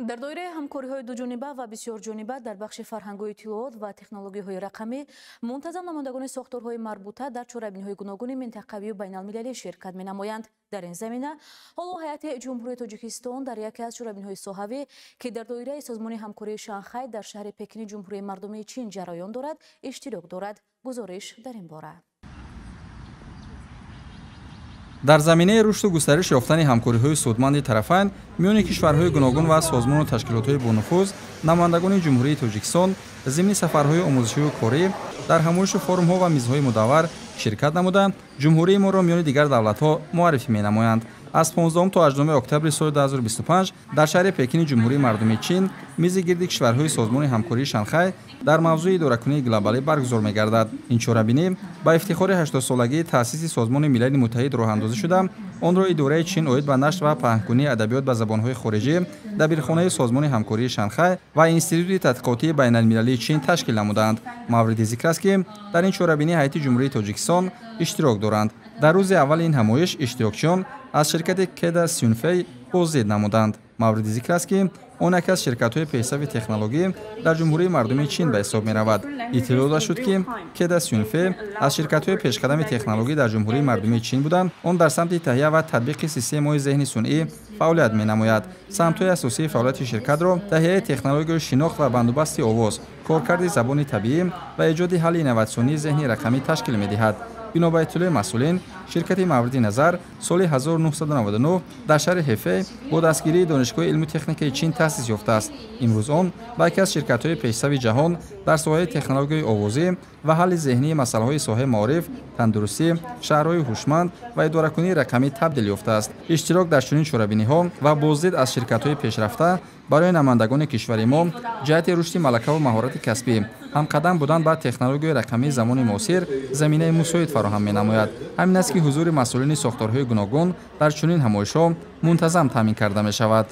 Дар доираи ҳамкориҳои дуҷониба ва бисёрҷониба дар бахши фарҳангу иттилоот ва технологияҳои рақамӣ мунтазам намояндагони сохторҳои марбута дар чорабиниҳои гуногуни минтақавию байналмилалӣ ширкат менамоянд. Дар ин замина ҳоло ҳайати Ҷумҳурии Тоҷикистон дар яке аз чорабиниҳои соҳавӣ, ки дар доираи Созмони ҳамкории Шанхай дар шаҳри Пекини Ҷумҳурии Мардумии Чин ҷараён дорад, иштирок дорад. Гузориш дар ин бора. Дар заминаи рушду густариш ёфтани ҳамкориҳои судманди тарафайн миёни кишварҳои гуногун ва созмону ташкилотҳои бонуфуз, намояндагони Ҷумҳурии Тоҷикистон зимни сафарҳои омӯзишию корӣ дар ҳамоишу форумҳо ва мизҳои мудаввар ширкат намуда, ҷумҳурии моро миёни дигар давлатҳо муаррифӣ менамоянд. Аз 15 то 18 октябри соли 2025 дар шаҳри Пекини Ҷумҳурии Мардумии Чин мизи гирди кишварҳои Созмони ҳамкории Шанхай дар мавзӯи идоракунии глобалӣ баргузор мегардад. Ин чорабинӣ ба ифтихори 80-солагии таъсиси Созмони Милали Муттаҳид роҳандозӣ шуда, онро идораи Чин оид ба нашр ва паҳнкунии адабиёт ба забонҳои хориҷӣ, дабирхонаи Созмони ҳамкории Шанхай ва Институти тадқиқотии байналмилалии Чин ташкил намуданд. Мавриди зикр аст, ки дар ин чорабинӣ ҳайати Ҷумҳурии Тоҷикистон иштирок доранд. Дар рӯзи аввали ин ҳамоиш иштирокчиён аз ширкати Кеда Сюнфей боздид намуданд. Мавриди зикр аст, ки он яке аз ширкатҳои пешсафи технологӣ дар Ҷумҳурии Мардумии Чин ба ҳисоб меравад. Иттилоъ дода шуд, ки Кеда Сюнфей аз ширкатҳои пешқадами технологӣ дар Ҷумҳурии Мардумии Чин буданд. Он дар самти таҳия ва татбиқи системаҳои зеҳни сунъӣ фаъолият менамояд. Самтҳои асосии фаъолияти ширкатро таҳияи технологияи шинохт ва бандубасти овоз, коркарди забони табиӣ ва эҷоди ҳалли инноватсионии зеҳни рақамӣ ташкил медиҳад. Бино ба иттилои масъулин, ширкати мавриди назар соли 1999 дар шаҳри Ҳефей бо дастгирии Донишгоҳи илму техникаи Чин таъсис ёфтааст. Имрӯз он ба яке аз ширкатҳои пешсафи ҷаҳон дар соҳаи технологияи овозӣ ва ҳалли зеҳнии масъалаҳои соҳаи маориф, тандурустӣ, шаҳрҳои ҳушманд ва идоракунии рақамӣ табдил ёфтааст. Иштирок дар чунин чорабиниҳо ва боздид аз ширкатҳои пешрафта барои намояндагони кишвари мо ҷиҳати рушди малакаву маҳорати касбӣ, ҳамқадам будан ба технологияи рақамии замони муосир заминаи мусоид фароҳам менамояд. Ҳамин аст, ки ҳузури масъулини сохторҳои гуногун дар чунин ҳамоишҳо мунтазам таъмин карда мешавад.